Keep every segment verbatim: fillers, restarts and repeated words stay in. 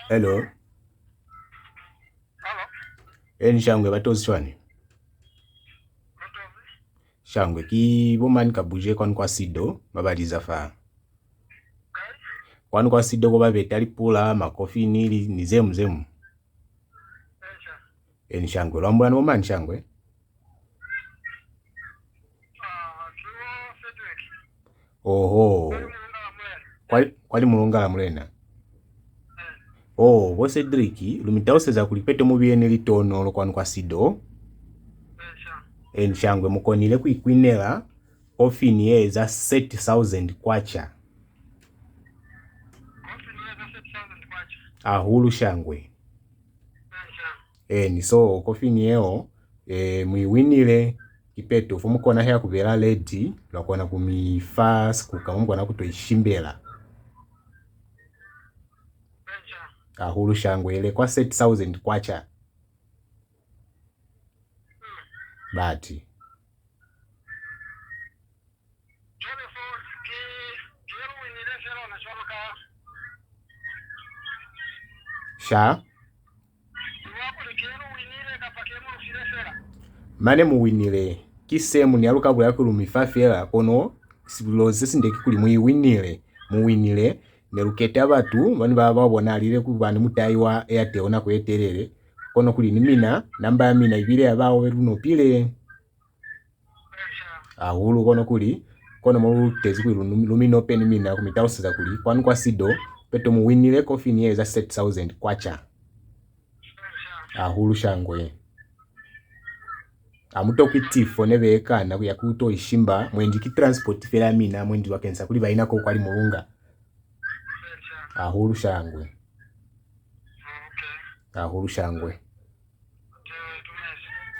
Hello. Hello. Eni shangwe, batozi cwani? Batozi. Shangwe, ki bo mani Kabuje kwani kwa Sido, ba ba liza fa. Kai? Kwani kwa Sido ko ba beta lipula, makofi ni li, ni zemu zemu. Eni shangwe, lwa ambola ni bo mani shangwe? Oho. Kwa, kwa Limulunga la Mulena. Oh, bo Cedric, lu mi taluseza kuli kipeto mu biye ni litonolo kwanu kwa Sido. Eni shangwe, mu konile ku ikwinela kofini ye eza thirty thousand kwacha. Hahulu shangwe. Eni, so kofini yeo, eh, mu i winile, kipeto fo mu kona hea ku bela ledi, lwa kona ku mi fa sikuka mo mu kona ku to i shimbela. Hahulu shangwe, ile kwa thirty thousand kwacha. Bati. Cwale fo, ki, ki ye lu winile fela ona cwalo ka. Sha? Ni wa kuli ki ye lu winile kapa ki ye mu lu file fela? Mane mu winile. Ki se mu ni aluka buya kuli lu mi fa fela, kono sibulo se sinde ki kuli mu i winile. Mu winile. Ne lu keta batu bani ba, ba bonalile ku ba ni mutai wa Airtel nako ye telele, kono kuli ni mina, namba ya mina ibile ya bao be lu nopile. Hahulu kono kuli, kono mo lu tezi kuli lu, lu mi nope ni mina ku mi taluseza kuli kwanu kwa Sido, peto mu winile kofini ye eza thirty thousand kwacha. Hahulu shangwe. Ha mu tokwi tifo ne be kana ku ya ku to ishimba, mwendi ki transport fela ya mina, mwendi bakeñisa kuli ba ina ko kwa Limulunga. Hahulu shangwe. Hahulu shangwe.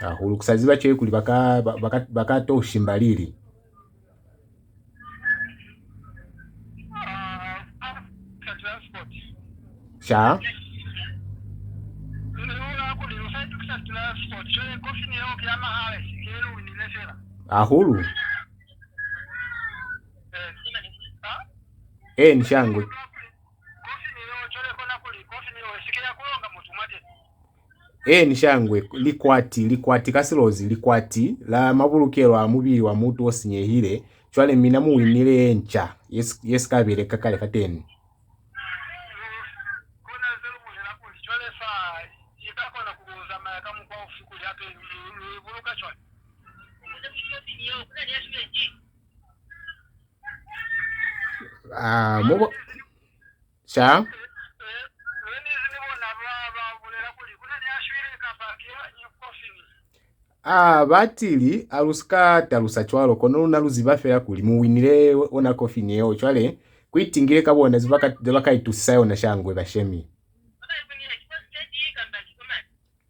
Hahulu. Ku sa ziba cwale kuli ba ka, ba, ba ka, ba ka to shimba lili. Sha? Hahulu. Eni shangwe. Eni shangwe, likwati, likwati ka Silozi, likwati la mabulukelo a mubili wa mutu o sinyehile. Cwale mina mu winile ye nca, ye si, ye si ka beleka kale fateni. Ah, mo bo-, Sha? Ah, batili, ha lu si ka talusa cwalo, kono luna lu ziba fela kuli mu winile ona kofini yeo. Cwale, ku itingile ka bona ze ba ka, ze ba ka itusisa yona shangwe, bashemi.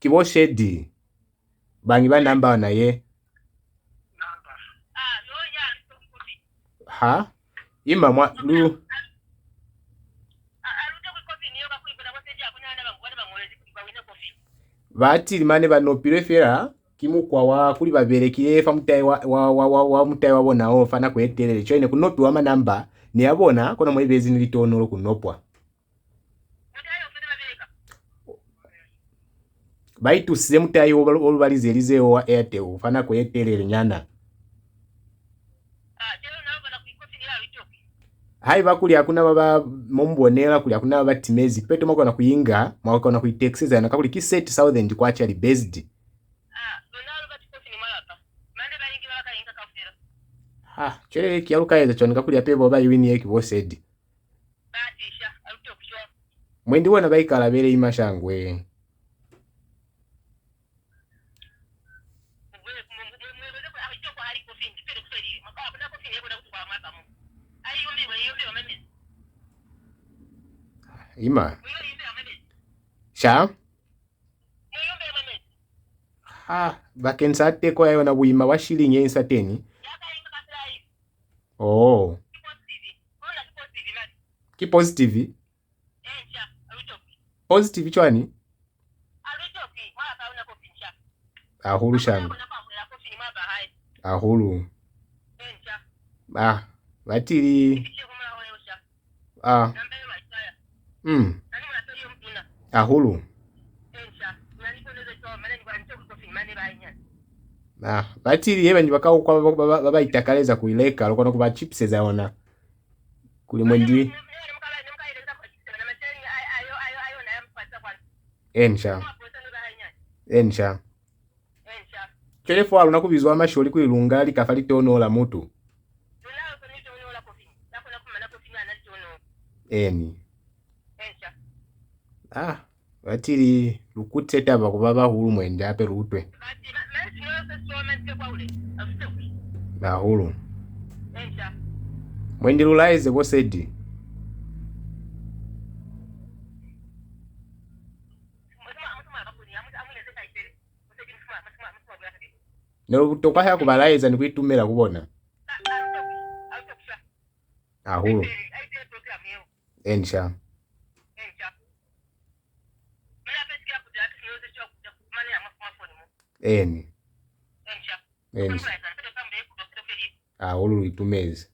Ki bo Shedi. Bañi ba namba ona ye. Ha? Ima mwa lu. Batili mane ba nopilwe fela ki mukwa wa kuli ba belekile fa mutai wa, wa, wa, wa, wa mutai wa bona o fa nako ye telele. Cwale ne ku nopiwa manamba ni ya bona, kona mo ibezi ni litonolo ku nopwa. Ba itusize mutai o ba, o lu ba lizelize o wa Airtel fa nako ye telele nyana. Haiba kuli ha ku na ba ba mo mu bonela kuli ha ku na ba ba timezi, peto mwa kona ku inga, mwa kona ku itekiseza yona kakuli ki thirty thousand kwacha li based. Ha, cwale ki ya lu ka eza cwani kakuli hape bo ba iwiniye ki bo Sedi. Mwendi bona ba ikalabele ima shangwe. Ima. Sha? Ha, bakeñisa teko ya yona buima bwa shiliñi ye insa teñi. Oh. Ki positive? Positive cwani? Hahulu shangwe. Hahulu. Ah, batili. Ah. Mm. Hahulu. Ah, batili ye banji ba ka ukwa ba, ba, ba, ba, ba itakaleza ku i leka, lu kona ku ba chipiseza yona. Kuli mwendi. Eni sha. Eni sha. Cwale fo ha lu na ku bizwa masholi kuli lu nga lika fa litono la mutu. Eni. Ah, batili lu kutise taba ku ba bahulu mwendi hape lu utwe. Hahulu. Mwendi lu laeze bo Sedi. Ne lu tokwa ha ku ba laeza ni ku itumela ku bona. Hahulu. Eni sha. Eni. Eni. Hahulu lu itumezi.